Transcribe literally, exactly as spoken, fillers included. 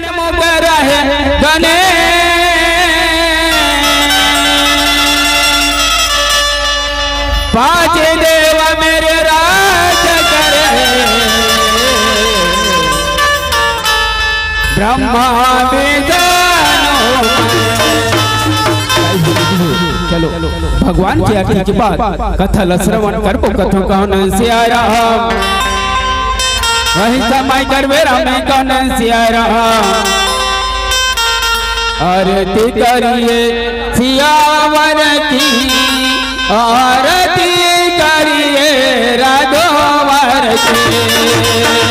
मुख रहे गणेश, पांच देव मेरे राज करे, ब्रह्मा विष्णु। चलो, भगवान के आरती के बाद कथा ला श्रवण करबो। कथों कौन सिया राम, वही समय करबे राम कौन सिया राम। आरती करिए सियावर की, आरती करिए राघवर की।